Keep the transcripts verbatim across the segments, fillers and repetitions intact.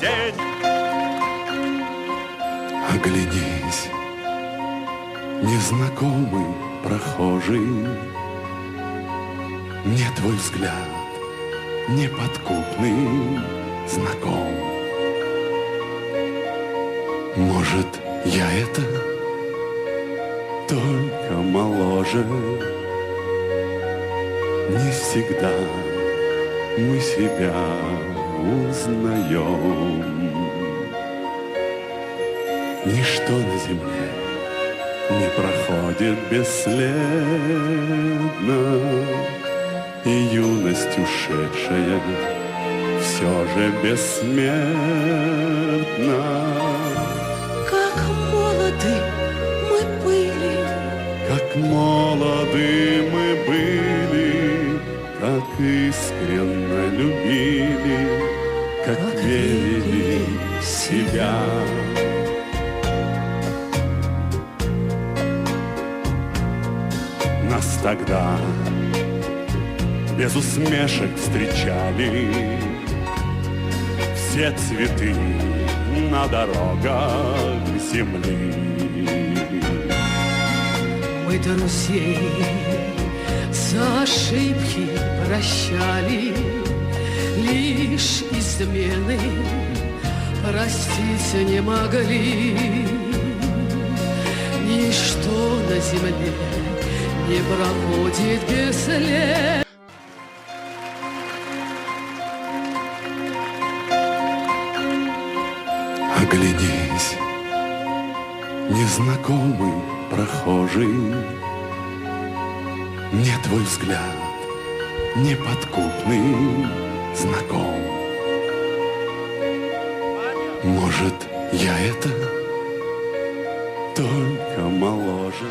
День. Оглянись, незнакомый прохожий, мне твой взгляд неподкупный знаком. Может, я это только моложе. Не всегда мы себя узнаём. Ничто на земле не проходит бесследно, и юность ушедшая всё же бессмертна. Как молоды мы были, как молоды мы были, как искренно любили, как верили в себя. Нас тогда без усмешек встречали все цветы на дорогах земли. Мы друзей за ошибки прощали, лишь измены простить не могли. Ничто на земле не проходит бесследно. Оглянись, незнакомый прохожий, мне твой взгляд неподкупный знаком. Может, я это только моложе.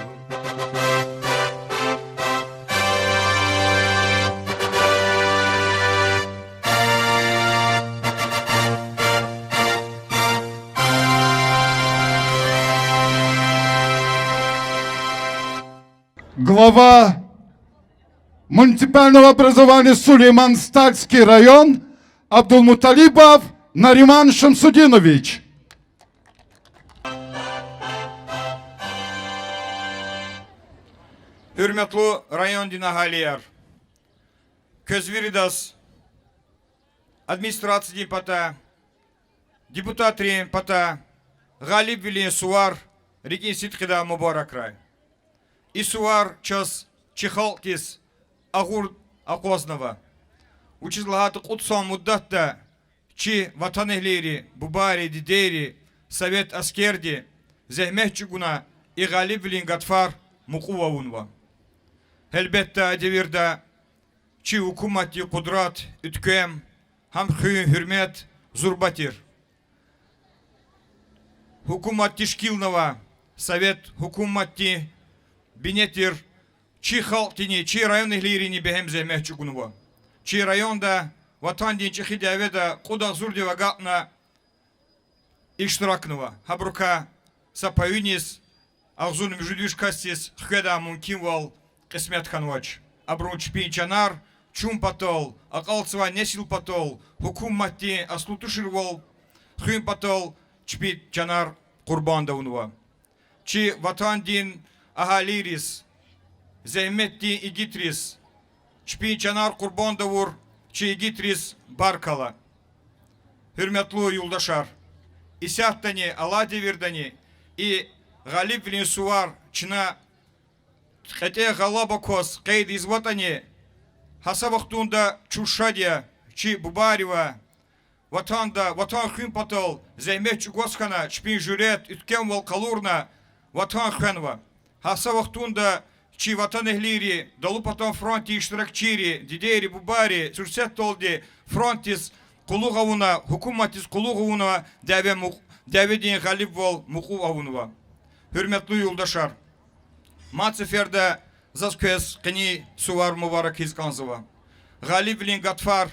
Глава муниципального образования Сулейман-Стальский район Абдулмуталибов Нариман Шамсудинович. Гьуьрметлу райондин агьалияр! Квез виридаз администрациядин патай, депутатрин патай Гъалибвилин сувар рикӀин сидкьидай мубаракрай. И сувар чаз, чи халкьдиз агъур акъвазнава. Вучиз лагьайтӀа кьуд сан муддатда чи ватанэгьлийри, бубайри, дидейри, совет аскерди зегьмет чӀугуна и Гъалибвилин гатфар мукьув авунва. Гьелбетда, а девирда чи гьукуматдин къудрат, уьтквем, гьам хуьн, гьуьрмет зурба тир. Гьукумат тешкилнава, совет гьукуматдин бине тир, чи халкьдини, чи районэгьлийрини бегьем зегьмет чӀугунва. Чи районда Ватандин ЧӀехи дяведа кьуд агъзурдив агакьна иштиракнава. Гьабурукай са паюниз, агъзурни муьжуьд виш касдиз хкведай мумкинвал кьисмет хьанвач. Абуру чпин чанар чун патал, акьалтзавай несил патал, гьукуматдин аслу туширвал хуьн патал чпин чанар къурбанд авунва. Чи ватандин агьалийриз, зегьметдин игитриз, чпин чанар къурбанд авур чи игитриз баркалла. Гьуьрметлу юлдашар, исятдани, алай девирдани и Гъалибвилин сувар чна кьетӀен гъалаба кваз къейд ийизватӀани, гьа са вахтунда чун шад я, чи бубайривай Ватанда, Ватан хуьн патал зегьмет чӀугваз хьана, чпин жуьрэт, уьтквемвал къалурна Ватан хвенва. Гьа са вахтунда чи ватанэгьлийри, далу патан фронтдин иштиракчийри, дидейри, бубайри суьрсетдалди фронтдиз къуллугъ авуна, гьукуматдиз къуллугъ авуна, дяве мукь-, дяведин гъалибвал мукьув авунва. Гьуьрметлу юлдашар, мад сеферда заз квез къенин сувар мубарак ийиз кӀанзава. Гъалибвилин гатфар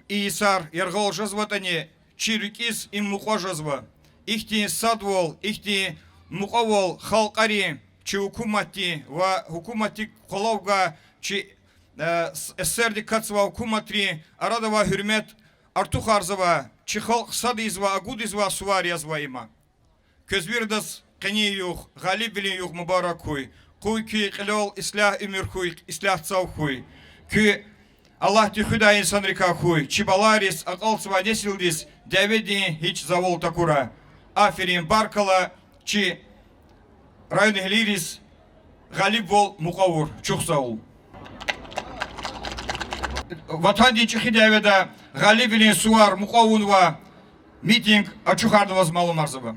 и йисар яргъал жезватӀани, чи рикӀиз им мукьва жезва. Ихьтин садвал, ихьтин мукьвавал халкьарин, чи гьукуматдин ва гьукуматдик къвалав гвай чи, э, с-, эсердик кваз авай гьукуматрин арада авай гьуьрмет артухарзавай, Чи халкь сад ийизвай, агуд ийизвай сувар язва има. Квез виридаз къенин югъ, Гъалибвилин югъ мубарак хьуй. Къуй куь кьилел ислягь уьмуьр хьуй, ислягь цав хьуй. Куьн Аллагьди хуьдай инсанрикай хьуй. Чи балайриз, акьалтзавай несилдиз дяведин гьич завал такурай. Аферин, баркалла чи районэгьлийриз. Гъалибвал мукьвабур. Чухсагъул. Ватандин ЧӀехи дяведа Гъалибвилин сувар мукьвавунва, митинг ачухарнаваз малумарзава.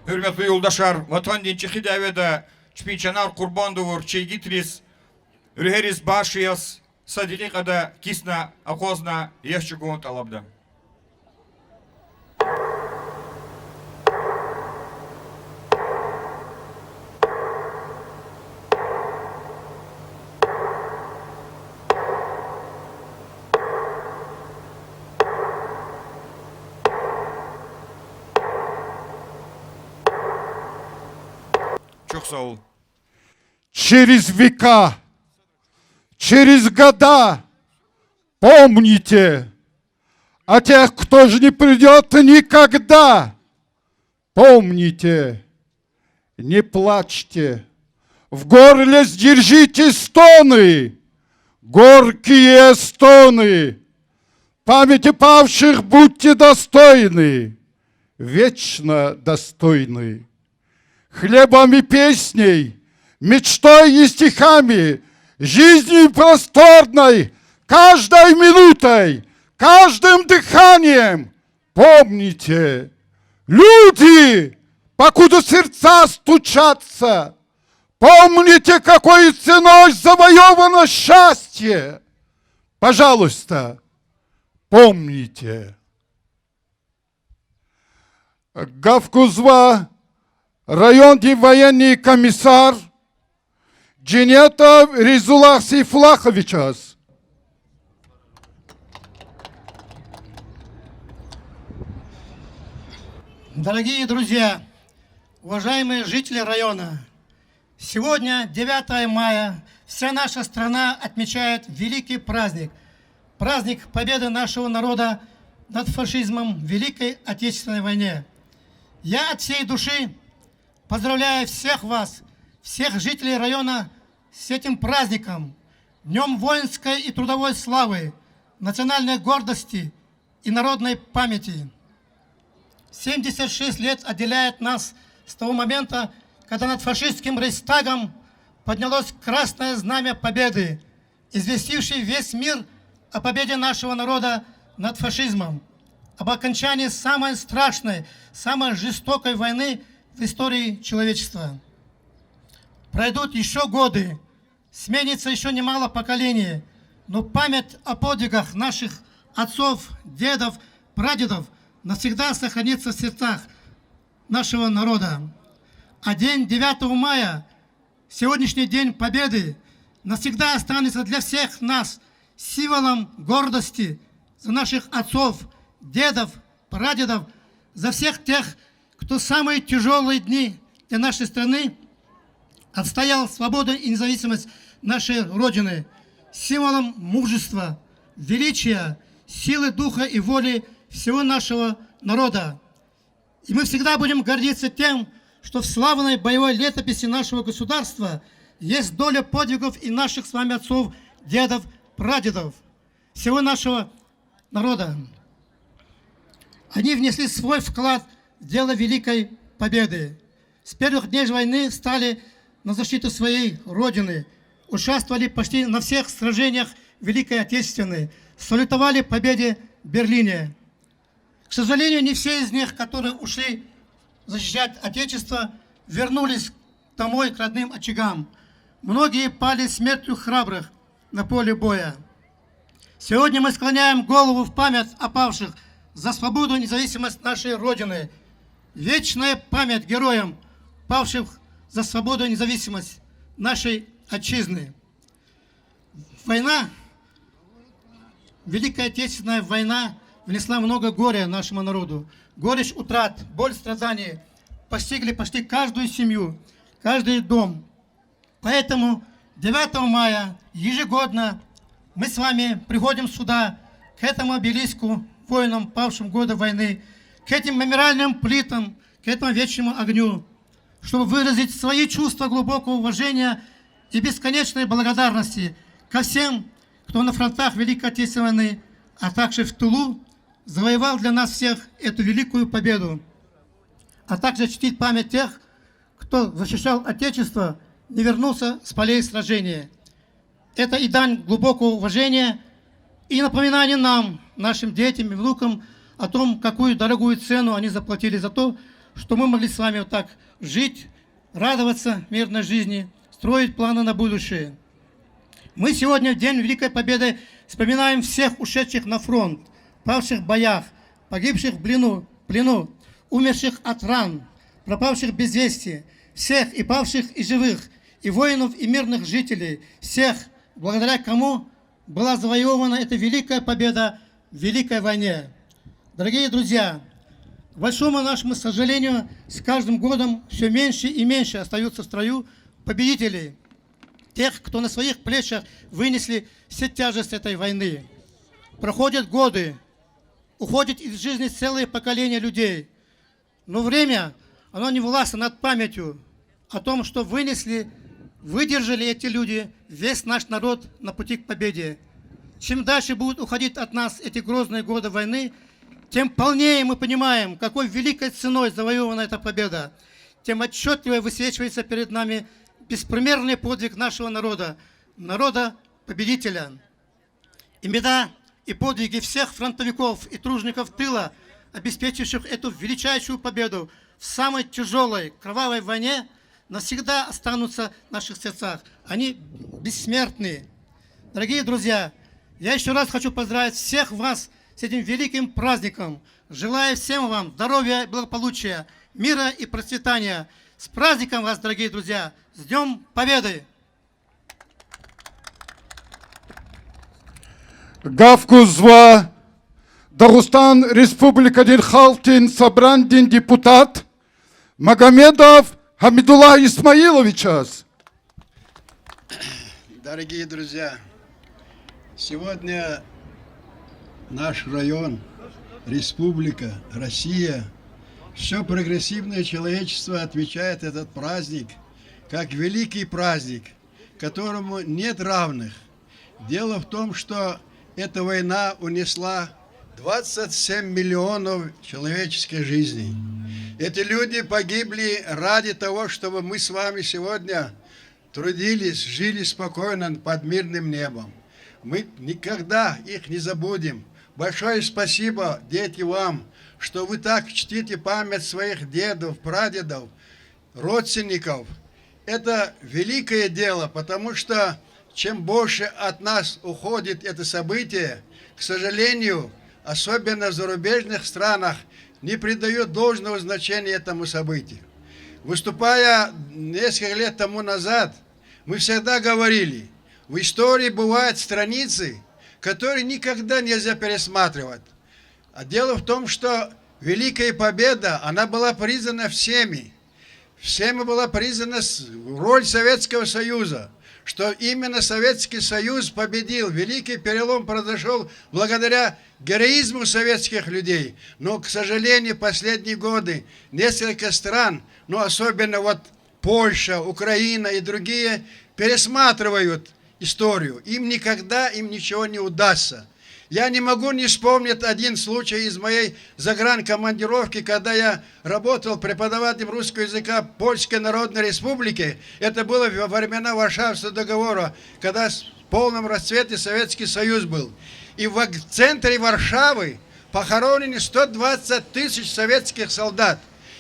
Гьуьрметлу юлдашар, Ватандин ЧӀехи дяведа чпин чанар къурбанд авур чи игитриз, руьгьериз багъишиз са декьикьада кисна акъвазна яш чӀугун тӀалабда. Чухсагъул. Через века, через года помните о тех, кто ж не придёт никогда. Помните, не плачьте, в горле сдержите стоны, горькие стоны. Памяти павших будьте достойны, вечно достойны. Хлебом и песней, мечтой и стихами, жизнью просторной, каждой минутой, каждым дыханием помните, люди, покуда сердца стучатся, помните, какой ценой завоёвано счастье. Пожалуйста, помните. Гаф гузва райондин военный комиссар Джинетов Ризуллагь Сейфуллагьовичаз. Дорогие друзья, уважаемые жители района, сегодня, девятое мая, вся наша страна отмечает великий праздник, праздник победы нашего народа над фашизмом в Великой Отечественной войне. Я от всей души поздравляю всех вас, всех жителей района с этим праздником, Днём воинской и трудовой славы, национальной гордости и народной памяти. Семьдесят шесть лет отделяет нас с того момента, когда над фашистским Рейхстагом поднялось красное знамя Победы, известивший весь мир о победе нашего народа над фашизмом, об окончании самой страшной, самой жестокой войны в истории человечества. Пройдут ещё годы, сменится ещё немало поколений, но память о подвигах наших отцов, дедов, прадедов навсегда сохранится в сердцах нашего народа. А день девятого мая, сегодняшний День Победы, навсегда останется для всех нас символом гордости за наших отцов, дедов, прадедов, за всех тех, кто в самые тяжёлые дни для нашей страны отстоял свободу и независимость нашей Родины, символом мужества, величия, силы духа и воли всего нашего народа. И мы всегда будем гордиться тем, что в славной боевой летописи нашего государства есть доля подвигов и наших с вами отцов, дедов, прадедов, всего нашего народа. Они внесли свой вклад в дело Великой Победы. С первых дней войны стали на защиту своей Родины, участвовали почти на всех сражениях Великой Отечественной, салютовали Победе в Берлине. К сожалению, не все из них, которые ушли защищать Отечество, вернулись домой, к родным очагам. Многие пали смертью храбрых на поле боя. Сегодня мы склоняем голову в память о павших за свободу и независимость нашей Родины. Вечная память героям, павших за свободу и независимость нашей Отчизны. Война, Великая Отечественная война внесла много горя нашему народу. Горечь утрат, боль страданий постигли почти каждую семью, каждый дом. Поэтому девятого мая ежегодно мы с вами приходим сюда, к этому обелиску воинам, павшим в годы войны, к этим мемориальным плитам, к этому вечному огню, чтобы выразить свои чувства глубокого уважения и бесконечной благодарности ко всем, кто на фронтах Великой Отечественной войны, а также в тылу, завоевал для нас всех эту великую победу, а также чтить память тех, кто защищал Отечество, не вернулся с полей сражения. Это и дань глубокого уважения, и напоминание нам, нашим детям и внукам, о том, какую дорогую цену они заплатили за то, что мы могли с вами вот так жить, радоваться мирной жизни, строить планы на будущее. Мы сегодня, в День Великой Победы, вспоминаем всех ушедших на фронт, павших в боях, погибших в плену, плену, умерших от ран, пропавших без вести, всех, и павших, и живых, и воинов, и мирных жителей, всех, благодаря кому была завоевана эта великая победа в Великой войне. Дорогие друзья, к большому нашему сожалению, с каждым годом всё меньше и меньше остаются в строю победителей, тех, кто на своих плечах вынесли все тяжести этой войны. Проходят годы, уходит из жизни целое поколение людей. Но время, оно не властно над памятью о том, что вынесли, выдержали эти люди весь наш народ на пути к победе. Чем дальше будут уходить от нас эти грозные годы войны, тем полнее мы понимаем, какой великой ценой завоевана эта победа, тем отчётливее высвечивается перед нами беспримерный подвиг нашего народа, народа-победителя. Имена и подвиги всех фронтовиков и тружеников тыла, обеспечивших эту величайшую победу в самой тяжёлой кровавой войне, навсегда останутся в наших сердцах. Они бессмертны. Дорогие друзья, я ещё раз хочу поздравить всех вас с этим великим праздником. Желаю всем вам здоровья, благополучия, мира и процветания. С праздником вас, дорогие друзья! С Днём Победы! Гаф гузва Дагъустан Республикадин Халкьдин Собранидин депутат Магомедов Гьамидуллагь Исмаиловичаз. Дорогие друзья, сегодня наш район, республика, Россия, всё прогрессивное человечество отмечает этот праздник как великий праздник, которому нет равных. Дело в том, что эта война унесла двадцать семь миллионов человеческих жизней. Эти люди погибли ради того, чтобы мы с вами сегодня трудились, жили спокойно под мирным небом. Мы никогда их не забудем. Большое спасибо, дети, вам, что вы так чтите память своих дедов, прадедов, родственников. Это великое дело, потому что чем больше от нас уходит это событие, к сожалению, особенно в зарубежных странах, не придают должного значения этому событию. Выступая несколько лет тому назад, мы всегда говорили, в истории бывают страницы, которые никогда нельзя пересматривать. А дело в том, что Великая Победа, она была признана всеми. Всеми была признана с-, роль Советского Союза, что именно Советский Союз победил. Великий перелом произошёл благодаря героизму советских людей. Но, к сожалению, последние годы несколько стран, ну, особенно вот Польша, Украина и другие, пересматривают историю. Им никогда, им ничего не удастся. Я не могу не вспомнить один случай из моей загранкомандировки, когда я работал преподавателем русского языка в Польской Народной Республике. Это было во времена Варшавского договора, когда с-, в полном расцвете Советский Союз был. И в аг-, центре Варшавы Похоронены сто двадцать тысяч советских солдат.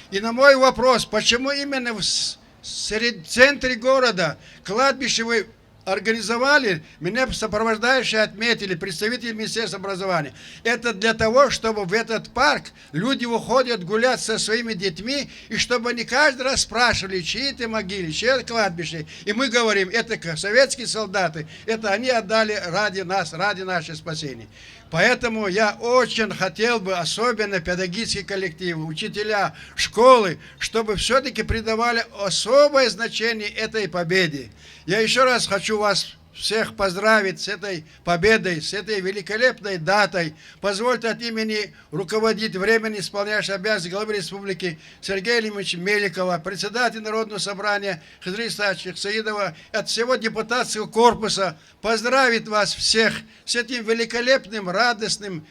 И на мой вопрос, почему именно в с-, сред-, центре города кладбище вы организовали, меня сопровождающие отметили, представитель Министерства образования. Это для того, чтобы в этот парк люди выходят гулять со своими детьми, и чтобы они каждый раз спрашивали, чьи это могилы, чье это кладбище. И мы говорим, это к-, советские солдаты, это они отдали ради нас, ради нашего спасения. Поэтому я очень хотел бы, особенно педагогический коллектив, учителя, школы, чтобы всё-таки придавали особое значение этой победе. Я ещё раз хочу вас всех поздравить с этой победой, с этой великолепной датой. Позвольте от имени руководить временно исполняющего обязанности главы республики Сергея Лимовича Меликова, председателя Народного собрания Хизри Исаковича Саидова, от всего депутатского корпуса поздравить вас всех с этим великолепным, радостным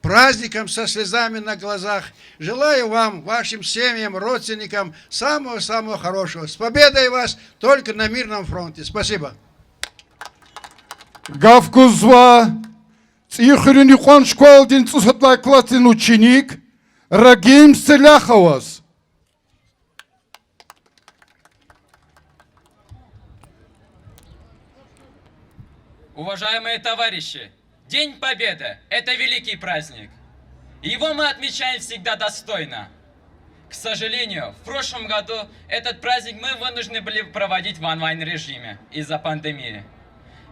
праздником со слезами на глазах. Желаю вам, вашим семьям, родственникам самого-самого хорошего. С победой вас! Только на мирном фронте. Спасибо. Гаф гузва ЦӀийи хуьруьн юкьван школадин цӀусад лагьай классдин ученик Рагим Селяховаз. Уважаемые товарищи, День Победы — это великий праздник. Его мы отмечаем всегда достойно. К сожалению, в прошлом году этот праздник мы вынуждены были проводить в онлайн-режиме из-за пандемии.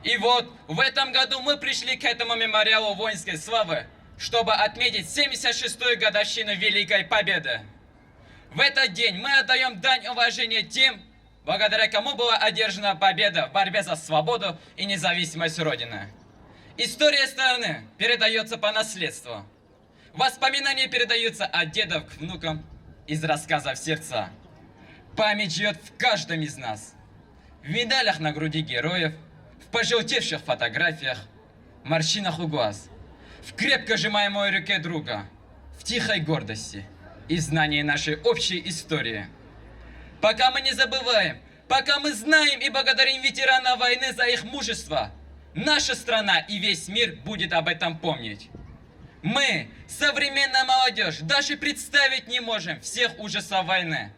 И вот, в этом году мы пришли к этому мемориалу воинской славы, чтобы отметить семьдесят шестую годовщину Великой Победы. В этот день мы отдаём дань уважения тем, благодаря кому была одержана победа в борьбе за свободу и независимость Родины. История страны передаётся по наследству. Воспоминания передаются от дедов к внукам, из рассказа в сердца. Память живёт в каждом из нас. В медалях на груди героев, в пожелтевших фотографиях, морщинах у глаз, в крепко сжимаемой руке друга, в тихой гордости и знании нашей общей истории. Пока мы не забываем, пока мы знаем и благодарим ветеранов войны за их мужество, наша страна и весь мир будет об этом помнить. Мы, современная молодёжь, даже представить не можем всех ужасов войны.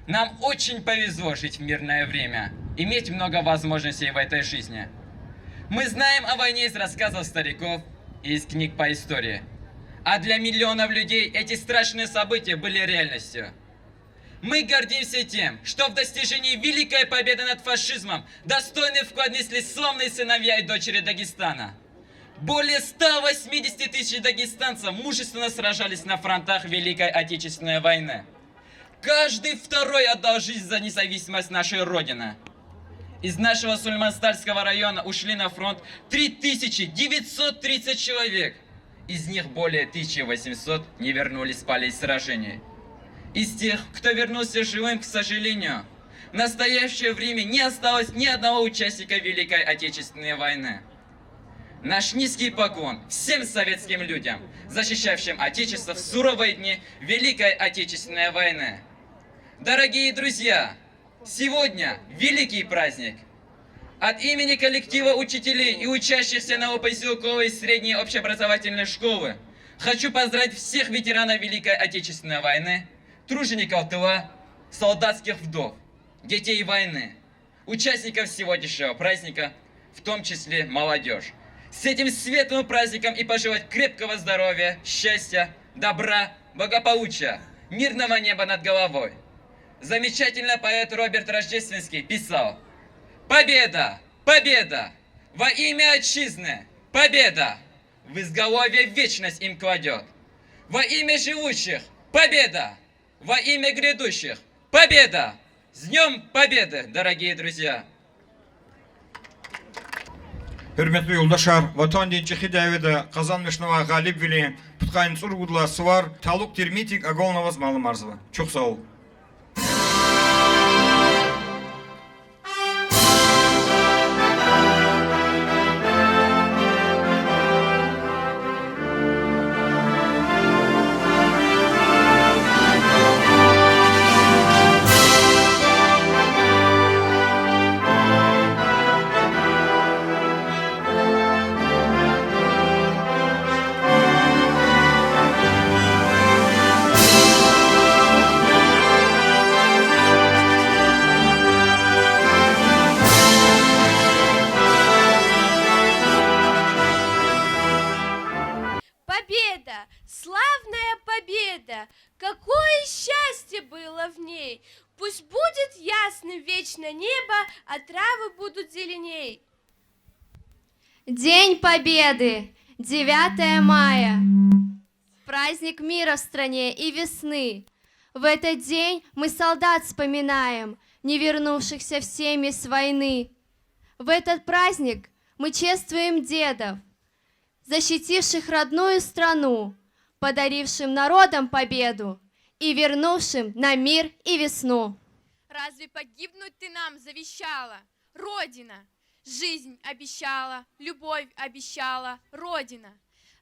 Нам очень повезло жить в мирное время, иметь много возможностей в этой жизни. Мы знаем о войне из рассказов стариков и из книг по истории. А для миллионов людей эти страшные события были реальностью. Мы гордимся тем, что в достижении великой победы над фашизмом достойный вклад внесли славные сыновья и дочери Дагестана. Более ста восьмидесяти тысяч дагестанцев мужественно сражались на фронтах Великой Отечественной войны. Каждый второй отдал жизнь за независимость нашей Родины. Из нашего Сулейман-Стальского района ушли на фронт три тысячи девятьсот тридцать человек. Из них более тысячи восемьсот не вернулись с полей сражений. Из тех, кто вернулся живым, к сожалению, в настоящее время не осталось ни одного участника Великой Отечественной войны. Наш низкий поклон всем советским людям, защищавшим Отечество в суровые дни Великой Отечественной войны. Дорогие друзья, сегодня великий праздник. От имени коллектива учителей и учащихся Новопоселковой средней общеобразовательной школы хочу поздравить всех ветеранов Великой Отечественной войны, тружеников тыла, солдатских вдов, детей войны, участников сегодняшнего праздника, в том числе молодёжь, с этим светлым праздником и пожелать крепкого здоровья, счастья, добра, благополучия, мирного неба над головой. Замечательно поэт Роберт Рождественский писал: «Победа! Победа! Во имя Отчизны! Победа! В изголовье вечность им кладёт! Во имя живущих! Победа! Во имя грядущих! Победа!» С Днём Победы, дорогие друзья! Гьуьрметлу юлдашар, Ватандин ЧӀехи дяведа къазанмишнавай гъалибвилин пудкъанни цӀуругуд лагьай сувар талукь тир митинг агалнаваз малумарзава. Чухсагъул. было в ней. Пусть будет ясным вечно небо, а травы будут зеленей. День Победы, девятое мая. Праздник мира в стране и весны. В этот день мы солдат вспоминаем, не вернувшихся в семьи с войны. В этот праздник мы чествуем дедов, защитивших родную страну, подарившим народам победу и вернувшим нам мир и весну. Разве погибнуть ты нам завещала, Родина? Жизнь обещала, любовь обещала, Родина.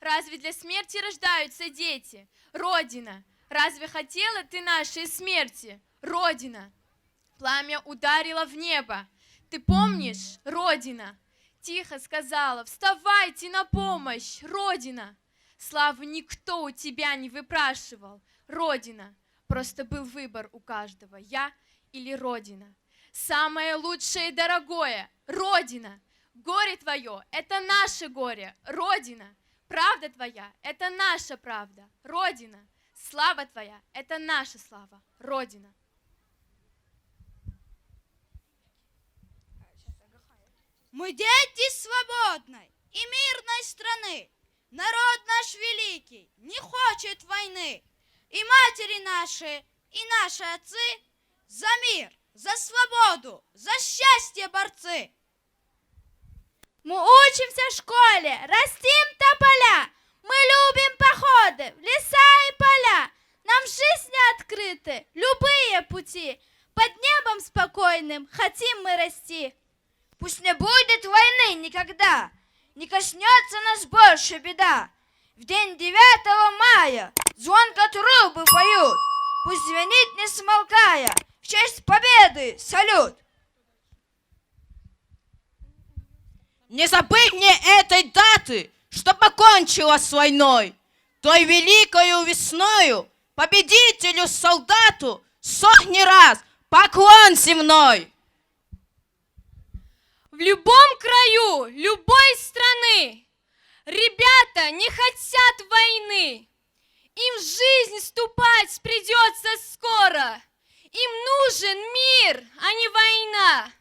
Разве для смерти рождаются дети, Родина? Разве хотела ты нашей смерти, Родина? Пламя ударило в небо. Ты помнишь, Родина? Тихо сказала: «Вставайте на помощь, Родина!» Славу никто у тебя не выпрашивал, Родина. Просто был выбор у каждого: я или Родина. Самое лучшее и дорогое, Родина. Горе твоё — это наше горе, Родина. Правда твоя — это наша правда, Родина. Слава твоя — это наша слава, Родина. Мы дети свободной и мирной страны. Народ наш великий не хочет войны. И матери наши, и наши отцы за мир, за свободу, за счастье борцы. Мы учимся в школе, растим тополя. Мы любим походы в леса и поля. Нам в жизни открыты любые пути. Под небом спокойным хотим мы расти. Пусть не будет войны никогда, не коснётся нас больше беда. В день девятого мая звонко трубы поют, пусть звенит, не смолкая, в честь Победы салют. Не забыть мне этой даты, что покончила с войной, той великою весною, победителю, солдату сотни раз поклон земной. В любом краю любой страны ребята не хотят войны. Им в жизнь вступать придётся скоро. Им нужен мир, а не война.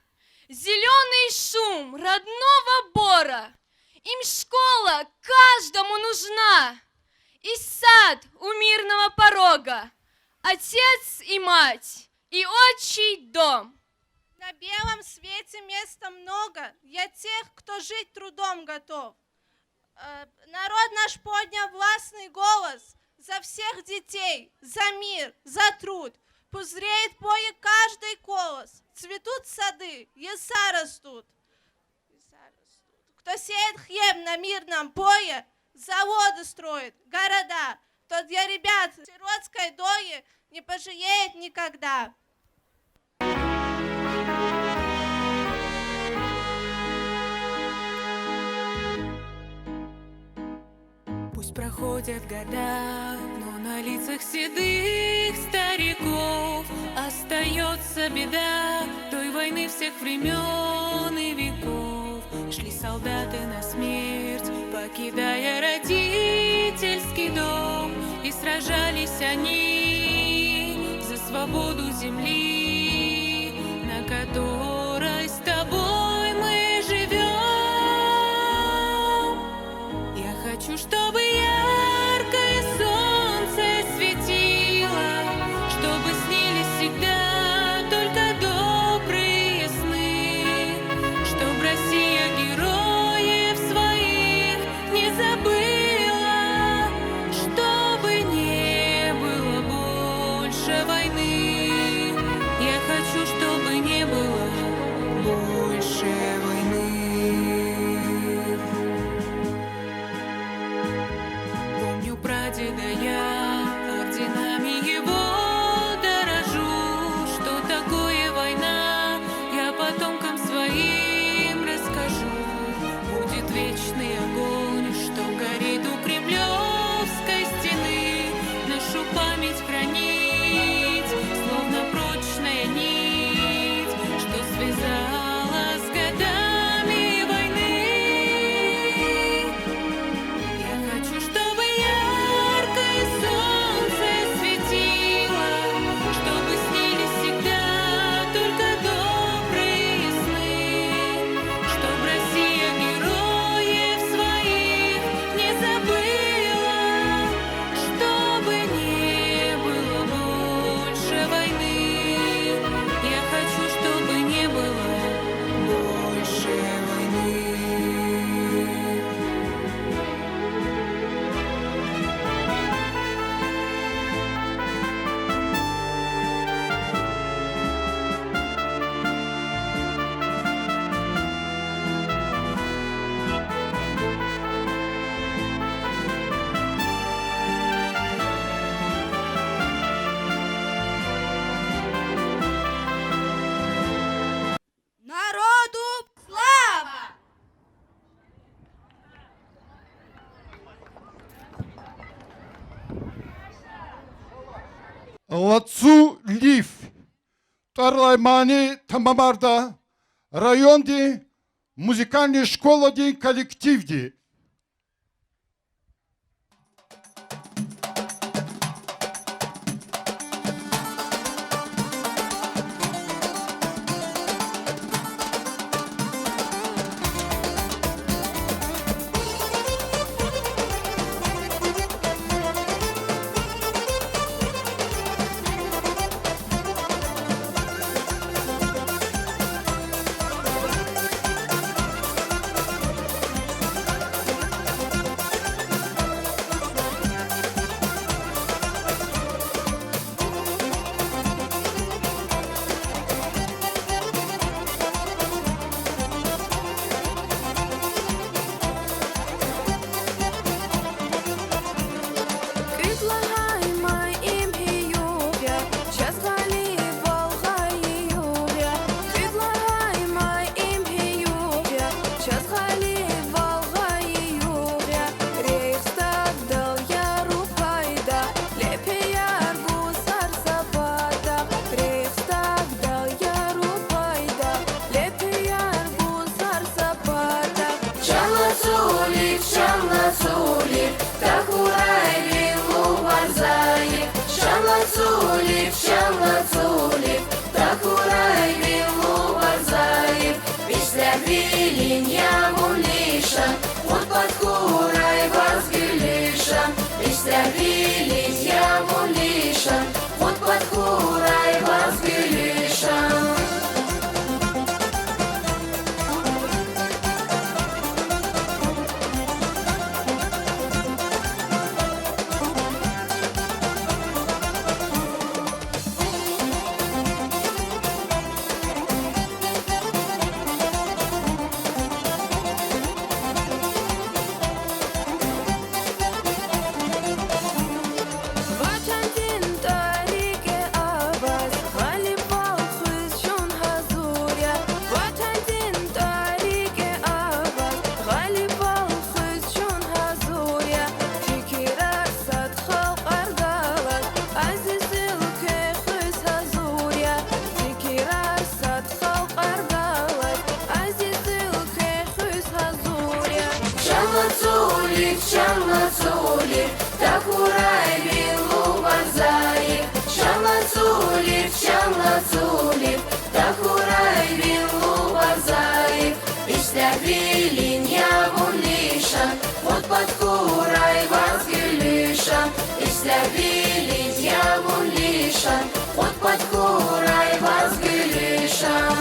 Зелёный шум родного бора. Им школа каждому нужна. И сад у мирного порога, отец и мать, и отчий дом. На белом свете места много для тех, кто жить трудом готов. Э, народ наш поднял властный голос за всех детей, за мир, за труд. Пусть зреет в поле каждый колос, цветут сады, леса растут. Кто сеет хлеб на мирном поле, заводы строит, города, тот для ребят сиротской доли не пожалеет никогда. Пусть проходят года, но на лицах седых стариков остаётся беда той войны всех времён и веков. Шли солдаты на смерть, покидая родительский дом, и сражались они за свободу земли, на которой с тобой мы живём. Я хочу, чтобы яркое солнце светило, чтобы снились всегда только добрые сны, чтоб Россия героев своих не забыла, чтобы не было больше войны. Я хочу, чтобы не было больше войны. Помню прадеда я, орденами его дорожу. Что такое война, я потомкам своим расскажу. Будет вечный огонь, что горит у Кремлёвской стены. Нашу память хранить, с Лацу лиф тӀвар алай мани тамамарда райондин музыкальный школадин коллективди. КӀуьд лагьай ма им гьи югъ я, чаз гъалибвал гъайи югъ я. КӀуьд лагьай ма им гьи югъ я, чаз гъалибвал гъайи югъ я. Рейхстагдал яру пайдах, лепеяр гуз гьар са патахъ. Рейхстагдал яру пайдах, лепеяр гуз гьар са патахъ. Чан лацу лиф, чан лацу лиф, тахьурай ви лувар зайиф. Чан лацу лиф, чан лацу лиф, тахьурай ви лувар зайиф. Ислягьвилин я вун лишан, кьуд пад хьурай ваз гуьлуьшан. Ислягьвилин я вун лишан, кьуд пад хьурай ваз гуьлуьшан. Ватандин тӀвар рикӀе аваз, гъалибвал хуьз чун гьазур я. Ватандин тӀвар рикӀе аваз, гъалибвал хуьз чун гьазур я. Фикирар сад халкьар галаз, азиз уьлкве хуьз гьазур я. Фикирар сад халкьар галаз, азиз уьлкве хуьз гьазур я. Чан лацу лиф, чан лацу лиф, тахьурай ви лувар зайиф. Чан лацу лиф, чан лацу лиф, тахьурай ви лувар зайиф. Ислягьвилин я вун лишан, кьуд пад хьурай ваз гуьлуьшан. Ислягьвилин я вун лишан, кьуд пад хьурай ваз гуьлуьшан.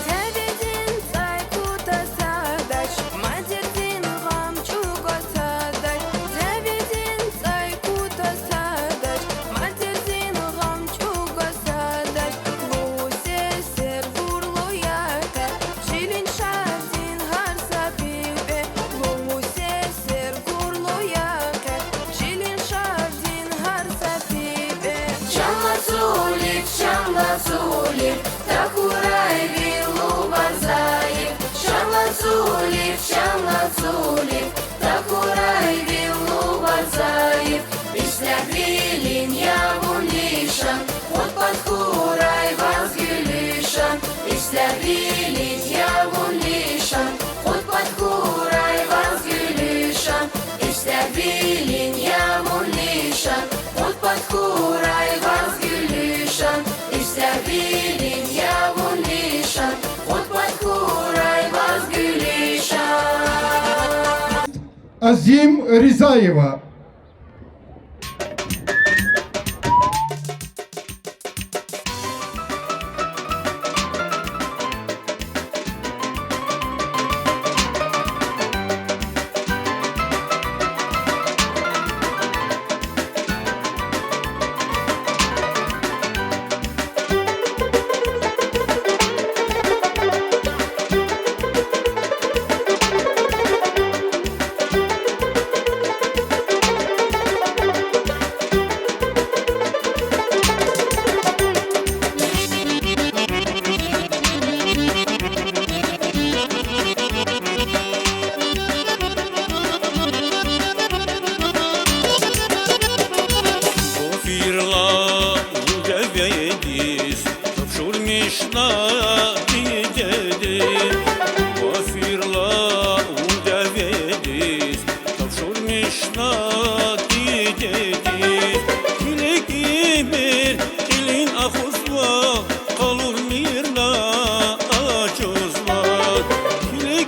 Дяведин цӀай кутаз тадач, мадердин гъам чӀугваз тадач. Дяведин цӀай кутаз тадач, мадердин гъам чӀугваз тадач. Лугьуз сесер гурлу я къе, чилин шардин гьар са пипӀе. Лугьуз сесер гурлу я къе, чилин шардин гьар са пипӀе. Чан лацу лиф, чан лацу лиф, тахьурай ви лувар зайиф. Чан лацу лиф, чан лацу лиф, тахьурай ви лувар зайиф. Ислягьвилин я вун лишан, кьуд пад хьурай ваз гуьлуьшан. Ислягьвилин я вун лишан, кьуд пад хьурай ваз гуьлуьшан. Ислягьвилин я вун лишан, кьуд пад хьурай ваз гуьлуьшан. Ислягьвилин я вун лишан, кьуд пад хьурай ваз гуьлуьшан. Азим Ризаева.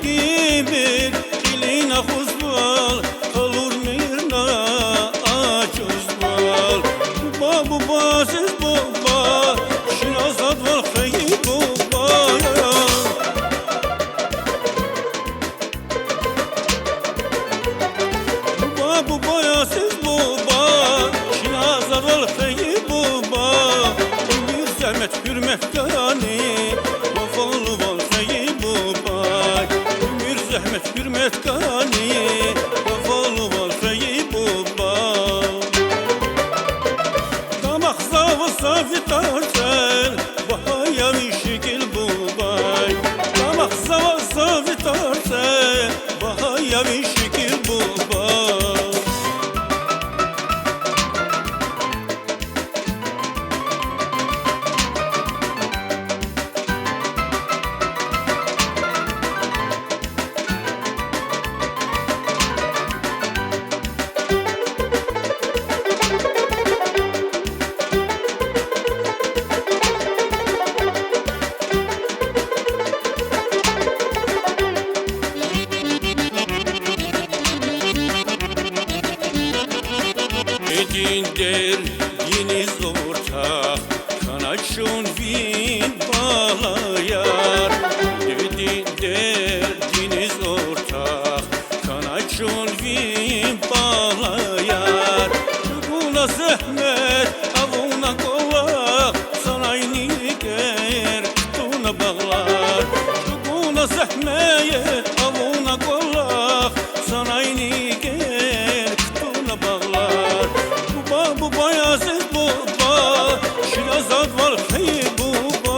Ибур кьилин агъузвал, къалурмир на ачузвал. Буба, буба, азиз буба, шин азадвал хьайи буба. Буба, буба, азиз буба, шин азадвал хьайи буба. Уьмуьр зегьмет гьуьрмет кани, вафалувал хьайи буба. Уьмуьр зегьмет гьуьрмет кани, вафалувал хьайи буба. Дамахзава за ви тарцел, багьа я ви шикил бубай. Дамахзава за ви тарцел, багьа я ви шикил бубай. Дидин дердиниз ортах хьана чун ви балаяр. Дидин дердиниз ортах хьана чун ви балаяр. ЧӀугуна зегьмет авуна кӀвалах, санай нигер кутуна багълар. ЧӀугуна зегьмет авуна кӀвалах, санай нигер кутуна багълар. Буба, буба, азиз буба, шин азадвал хьайи буба.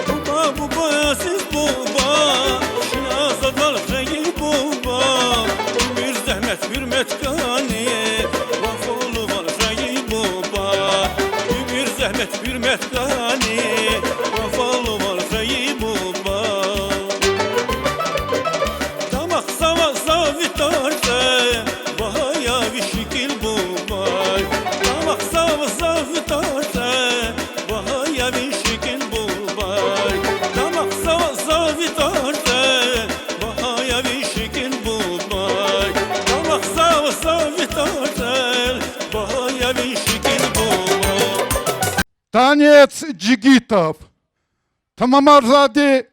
Буба, буба, азиз буба, шин азадвал хьайи буба. Уьмуьр зегьмет гьуьрмет кани, вафалувал хьайи буба. Уьмуьр зегьмет гьуьрмет кани, вафалувал хьайи буба. Дамахзава за ви тарцел, багьа я ви шикил бубай. Дамахзава за ви тарцел, багьа я ви шикил бубай. Дамахзава за ви тарцел, багьа я ви шикил бубай. Дамахзава за ви тарцел, багьа я ви шикил бубай. Танец жигитов. Тамамарзавайди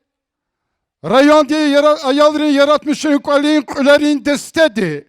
райондин яра-, аялрин яратмишунрин кӀвалин кьуьлерин дестеди.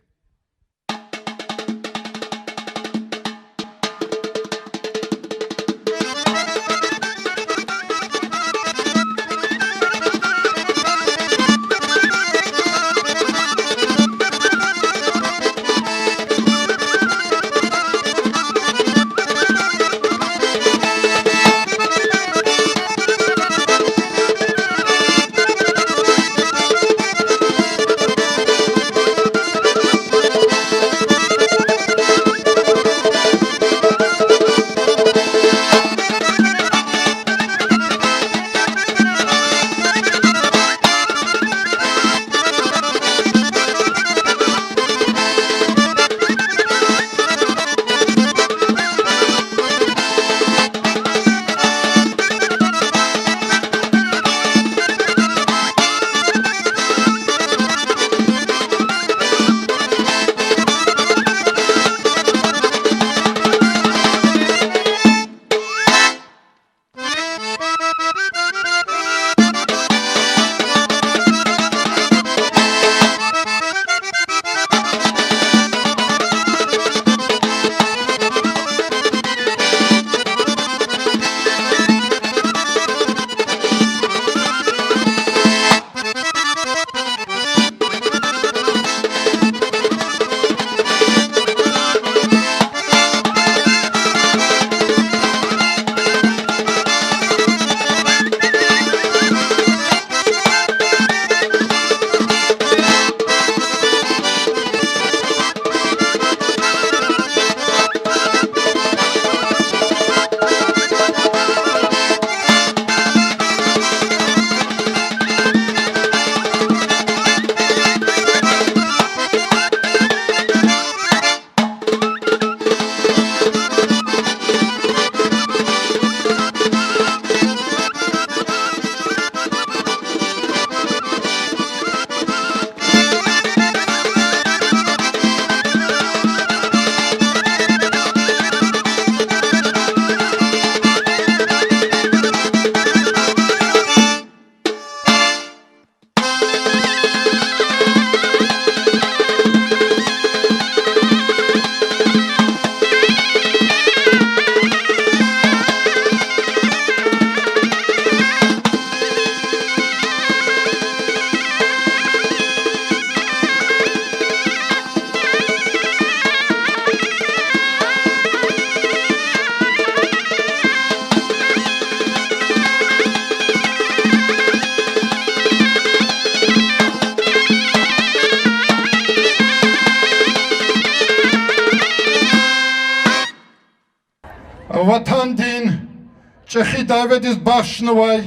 чӀехи дяведиз бахшнавай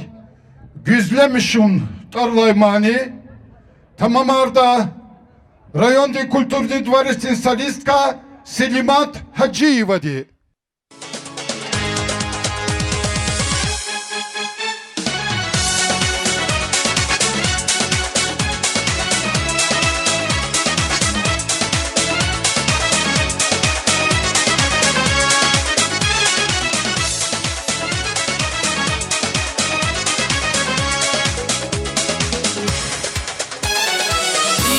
Гуьзлемишун тӀвар алай мани тамамарда райондин культурный дворецдин солистка Селимат Гьажиевади.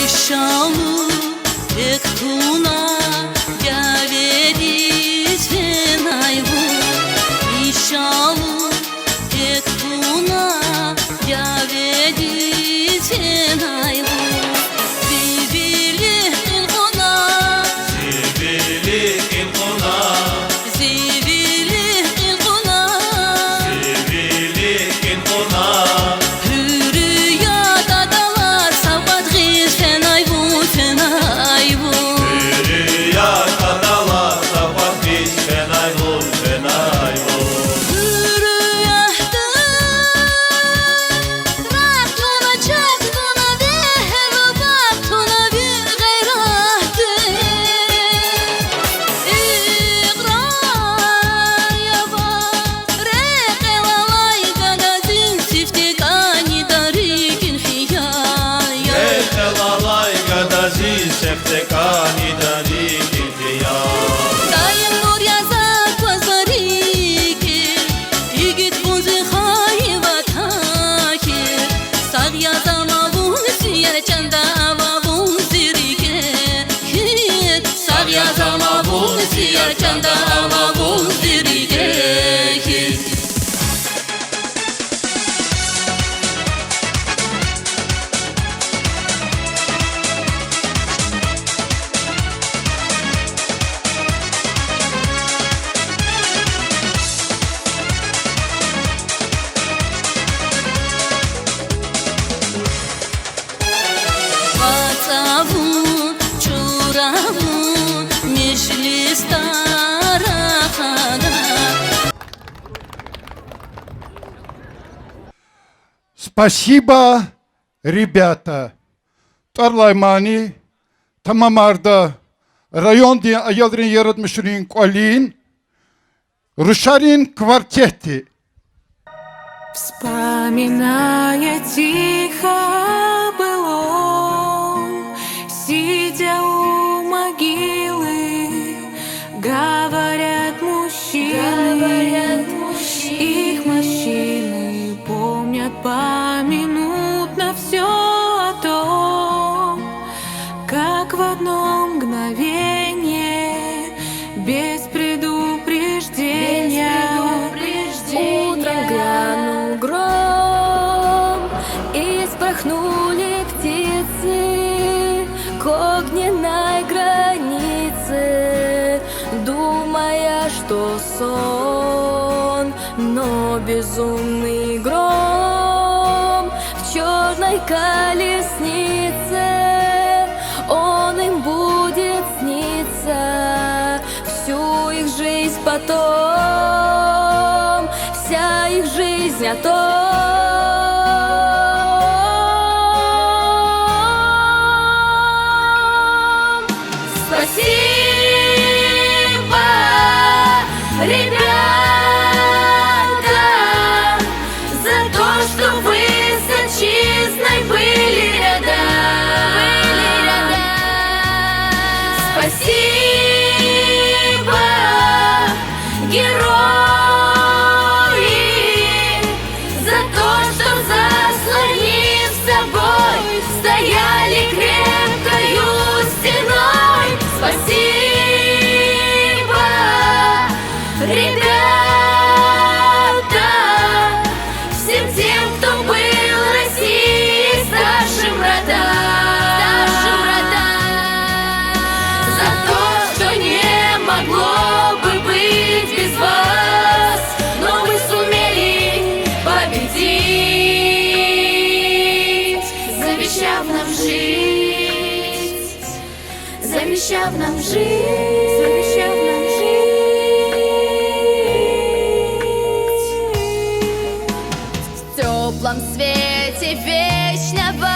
Ишалу тек туна дяведиз фенай вун, ишалу тек туна дяведиз фенай вун. Зи вилик кьин кьуна, зи вилик кьин кьуна, зи вилик кьин кьуна, зи вилик кьин кьуна. Гьуьруьят адалар савкьват гъиз фенай вун, фенай вун. Гьуьруьят адалар савкьват гъиз фенай вун, фенай вун. Гьуьруьятда рагъ туна, чаг туна, вегьер ва багъ туна ви гъейратдин икьрар я ваз. Рекьел алай гада зи сифте кӀани дари кӀин хиял я. Рекьел алай гада зи сифте кӀани дари кӀин хиял. Даим нур яз акваз зи рикӀе, игит вун зи хайи ватан хьиз. Сагъ яз ама вун зи яр, чанда ама вун зи рикӀе хьиз. Сагъ яз ама вун зи яр, чанда ама вун зи рикӀе хьиз. ВацӀа вун, чура вун, межлисда рахада. Спасибо, ребята. ТӀвар алай мани тамамарда райондин аялрин яратмишунрин кӀвалин, рушарин квартетди. Вспоминая тихо о былом, сидя у могилы, говорят мужчины, говорят мужчины, их морщины помнят поминутно всё о том, как в одно мгновение, без предупреждения, без предупреждения, утром грянул гром, и вспорхнули птицы к огненной границе, думая, что сон. Но безумный гром в чёрной колеснице, он им будет сниться всю их жизнь потом, вся их жизнь о том. Спасибо, ребята, за то, что вы с отчизной были рядом. Были рядом. Спасибо, герои, за то, что, заслонив собой, стояли крепкою стеной. Спасибо, ребята, всем тем, кто был России старшим родам. Старшим родам. За то, что не могло бы быть без вас, но мы сумели победить, завещав нам жить, завещав нам жить, завещав нам жить. В лунном свете вечного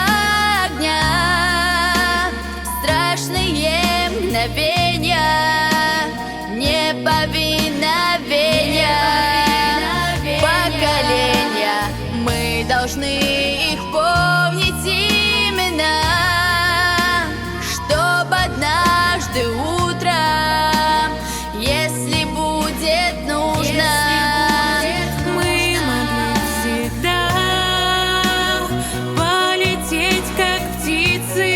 огня страшные мгновенья, неповиновенья поколения. Мы должны их помнить именно, чтоб однажды утром, если будет нужно, мы могли всегда полететь, как птицы,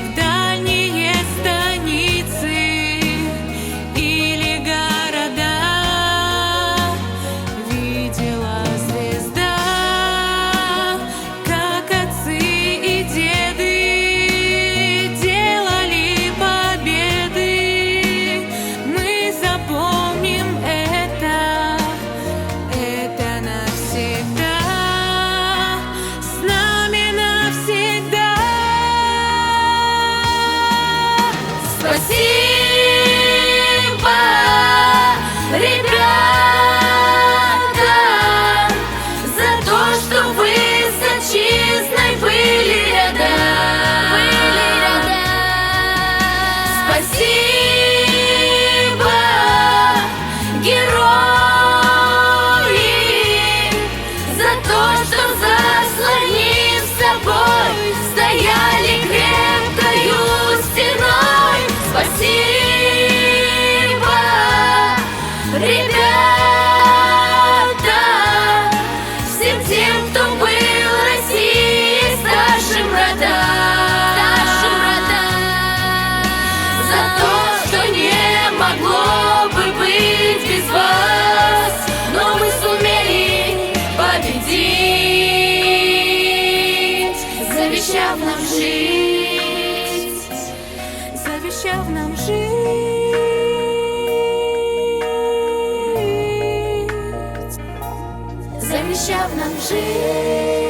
в дальние станицы или города. Видела звезда, как отцы и деды делали победы. Мы запомним это, это навсегда, с нами навсегда. Спасибо, ребята, за то, что вы с отчизной были рядом. Были рядом. Спасибо, герои, за то, что, заслонив собой, стояли крепкою стеной. Спасибо, ребята, всем тем, кто был России старшим родам. Старшим родам. За то, что не могло бы быть без вас, но мы сумели победить, завещав нам жить, завещав нам жить, завещав нам жить.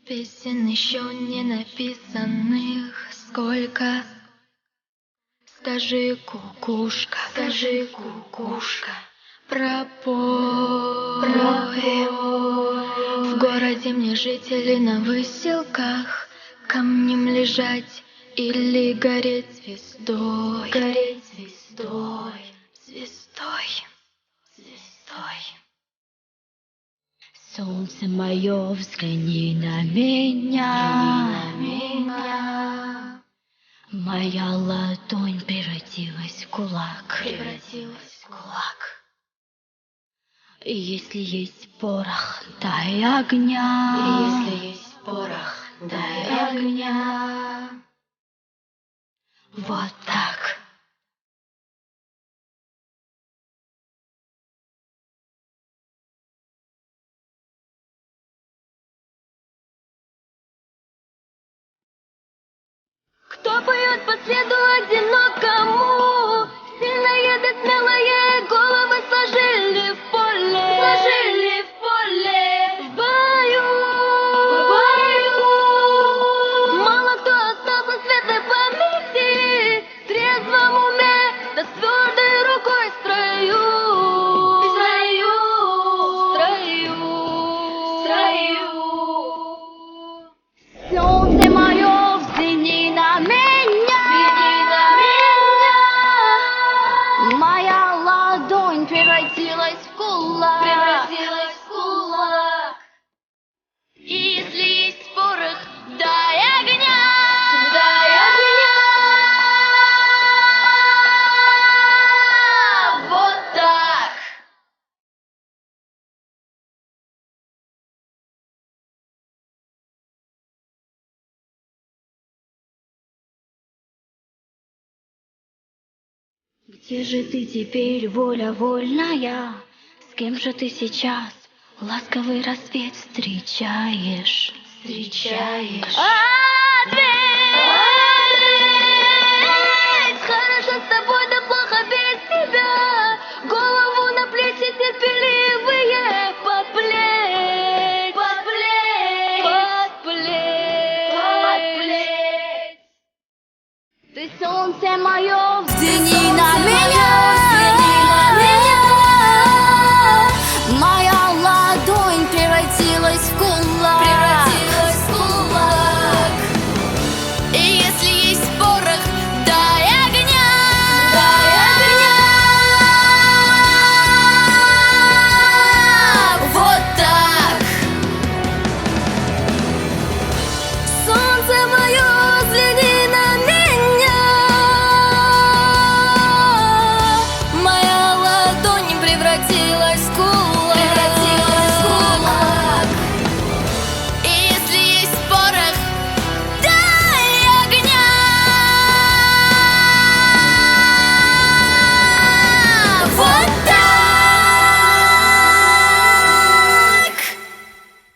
Песен ещё не написанных сколько. Скажи, кукушка, скажи, кукушка, пропой, пропой. В городе мне жители на выселках камнем лежать или гореть звездой, гореть звездой, звездой, звездой. Солнце моё, взгляни на меня. Взгляни на меня. Моя ладонь превратилась в кулак. Превратилась в кулак. И если есть порох, дай огня. И если есть порох, дай огня. Вот так. Свету одинокому, сильное да смелое, головы сложили в поле, сложили в поле. В бою, в бою. Мало кто остался в светлой памяти, в трезвом уме да с твёрдой рукой в строю, в строю, в строю. Солнце моё, взгляни на меня. Взгляни на меня. Моя ладонь превратилась в кулак. Превратилась в кулак. И слизь порох, дай огня. Дай огня. Вот так. Где же ты теперь, воля вольная? С кем же ты сейчас ласковый рассвет встречаешь? Встречаешь. Ответь! Хорошо с тобой, да плохо без тебя. Голову на плечи терпеливые подплеть. Подплеть. Подплеть. Подплеть. Ты солнце моё, взгляни на меня.